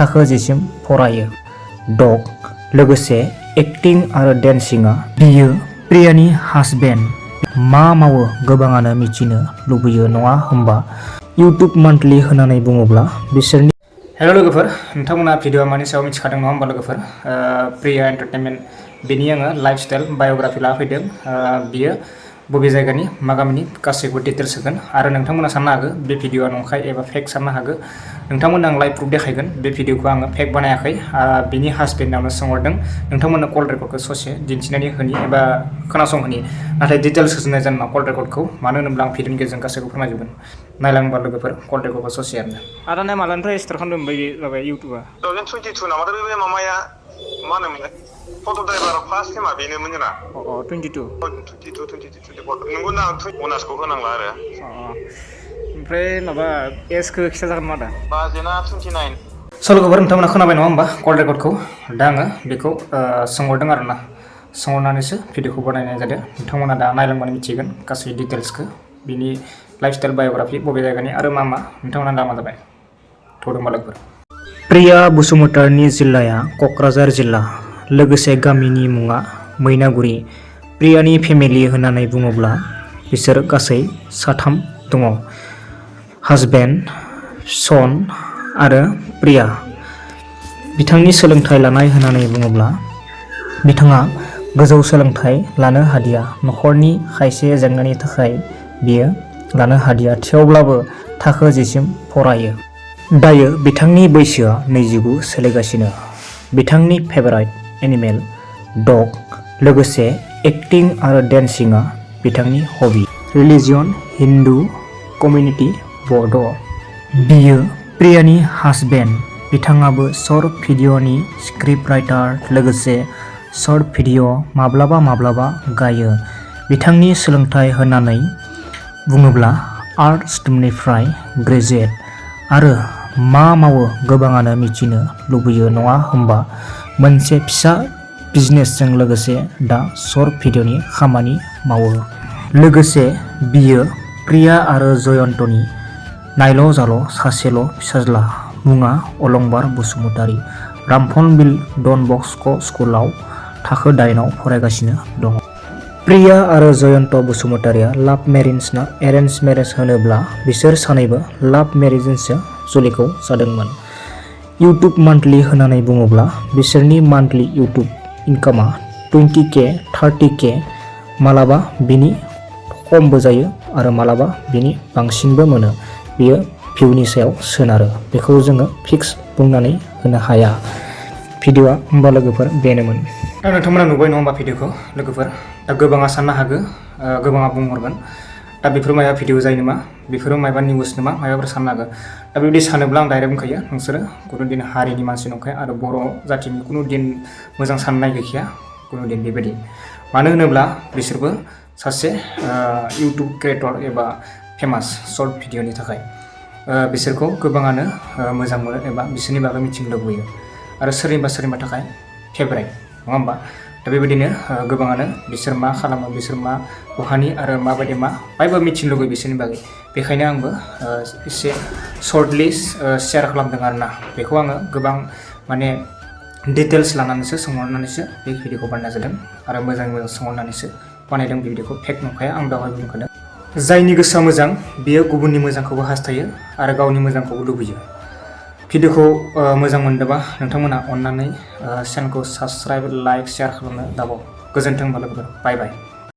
थाखो जिसिम फरायो। डग लोगोसे एक्टिं आरो डेन्सिंआ बियो प्रियानि हासबेन्ड। मा मावो गोबाङानो मिथिनो लुबैयो नङा होमबा? इउटुब मान्थलि होननानै बुङोब्ला बिसोरनि हेल' लोगोफोर, नोंथांमोना भिडिअआ मानि सायाव मिथिखादों नङा होमबा लोगोफोर? प्रिया एन्टारटेनमेन्ट बेनि आङो लाइफस्टाइल बाय'ग्राफि लाफैदों। बियो बबे जायगानि मा गामिनि गासैबो डिटेल्स होगोन आरो नोंथांमोना साननो हागौ बे भिडिअआ नंखाय एबा फेक साननो हागौ। नोंथांमोननो आं लाइभ प्रुफ देखायगोन बे भिडिअखौ आङो फेक बानायाखै। बिनि हासबेन्डनावनो सोंहरदों नोंथांमोननो कल रेकर्डखौ ससे दिन्थिनानै होनि एबा खोनासंहोनि, नाथाय डिटेल्स होजोबनाय जानो कल रेकर्डखौ, मानो होनोब्ला आं भिडिअनि गेजेरजों गासैखौ फोरमायजोबगोन। नायलांबा लोगोफोर कल रेकर्डखौ ससेयानो आरो नाय मालानिफ्राय स्टार्ट खालामदों बे माबाया इउटुबा 2022 नामाथाय बे माबाया मा होनोमोनलाय फट' ड्राइभार फार्स्ट टाइमा बेनोमोन जोंना। 22 नंगौ ना 19खौ होनांला आरो। ओमफ्राय माबा एजखौ खिथा जागोन मा दा? बाजेना 29। स' लोगोफोर नोंथांमोना खोनाबाय नङा होमबा कल रेकर्डखौ? दा आङो बेखौ सोंहरदों आरोना, सोंहरनानैसो भिडिअखौ बानायनाय जादों। नोंथांमोना दा नायलांबानो मिथिगोन गासै डिटेल्सखौ, बिनि लाइफस्टाइल बाय'ग्राफि बबे जायगानि आरो मा नोंथांमोना दा मा जाबाय थौदोंबा लोगोफोर। प्रिया बसुमतारीनि जिल्लाया क'क्राझार जिल्ला, लोगोसे गामिनि मुङा मैनागुरि। प्रियानि फेमिलि होननानै बुङोब्ला बिसोर गासै साथाम दङ, हासबेन्ड, सन आरो प्रिया। बिथांनि सोलोंथाइ लानाय होननानै बुङोब्ला बिथाङा गोजौ सोलोंथाइ लानो हादिया। न'खरनि खायसे जेंनानि थाखाय बियो लानो हादिया, थेवब्लाबो थाखो जिसिम फरायो। दायो बिथांनि बैसोआ 29 सोलिगासिनो। बिथांनि फेभाराइट एनिमेल डग, लोगोसे एक्टिं आरो डेन्सिंआ बिथांनि हबि। रिलिजियन हिन्दु, कमिउनिटि बड'। बियो प्रियानि हासबेन्ड। बिथाङाबो शर्ट भिडिअ'नि स्क्रिप्ट राइटार, लोगोसे शर्ट भिडिअ' माब्लाबा गायो। बिथांनि सोलोंथाइ होननानै बुङोब्ला आर्ट स्ट्रिमनिफ्राय ग्रेजुवेट। आरो मा मावो गोबाङानो मिथिनो लुबैयो नङा होमबा? मोनसे फिसा बिजनेसजों लोगोसे दा शर्ट भिडिअ'नि खामानि मावो। लोगोसे बियो प्रिया आरो जयन्तनि नायल' जाल' सासेल' फिसाज्ला। मुङा अलंबार बसुमतारी। रामफलबिल डन बस्क' स्कुलाव थाखो 8आव फरायगासिनो दङ। प्रिया आरो जयन्त बसुमतारीया लाभ मेरिज ना एरेन्ज मेरेज होनोब्ला बिसोर सानैबो लाभ मेरिजजोंसो जुलिखौ जादोंमोन। इउटुब मान्थलि होननानै बुङोब्ला बिसोरनि मान्थलि इउटुब इनकामा 20K 30K, मालाबा बिनि खमबो जायो आरो मालाबा बिनि बांसिनबो मोनो। बियो भिउनि सायाव सोनारो, बेखौ जोङो फिक्स बुंनानै होनो हाया। भिडिअआ होमबा लोगोफोर बेनोमोन। दा नोंथांमोना नुबाय नङा होमबा भिडिअखौ लोगोफोर? दा गोबाङा साननो हागौ, गोबाङा बुंहरगोन दा बेफोर माया भिडिअ जायो नामा, बेफोरो मायबा निउस नामा, मायाफोर साननो हागौ। दा बेबायदि सानोब्ला आं डाइरेक्ट बुंखायो, नोंसोरो कुनु दिन हारिनि मानसि नंखाया आरो बर' जाथिनि कुनु दिन मोजां साननाय गैखाया कुनु दिन बेबायदि। मानो होनोब्ला बिसोरबो सासे इउटुब क्रिएटर एबा फेमास शर्ट भिडिअनि थाखाय बिसोरखौ गोबाङानो मोजां मोनो एबा बिसोरनि बागै मिथिनो लुबैयो आरो सोरनिबा थाखाय फेभरेट नङा होमबा? दा बेबायदिनो गोबाङानो बिसोर मा खालामो, बिसोर मा बहानि आरो माबायदि बायबो मिथिनो लुबैयो बिसोरनि बागै। बेखायनो आंबो एसे सर्टलि शेयार खालामदों आरोना। बेखौ आङो गोबां माने डिटेल्स लानानैसो सोंहरनानैसो बे भिडिअखौ बानायनाय जादों आरो मोजाङै मोजां सोंहरनानैसो बानायदों। बे भिडिअखौ फेक नंखाया, आं दहाय बुंखादों। जायनि गोसोआ मोजां बियो गुबुननि मोजांखौबो हास्थायो आरो गावनि मोजांखौबो लुबैयो। भिडिअखौ मोजां मोनदोंबा नोंथांमोना अननानै चेनेलखौ साबस्क्राइब, लाइक, शेयार खालामनो दाबाव। गोजोन्थों लोगोफोर, बाय बाय।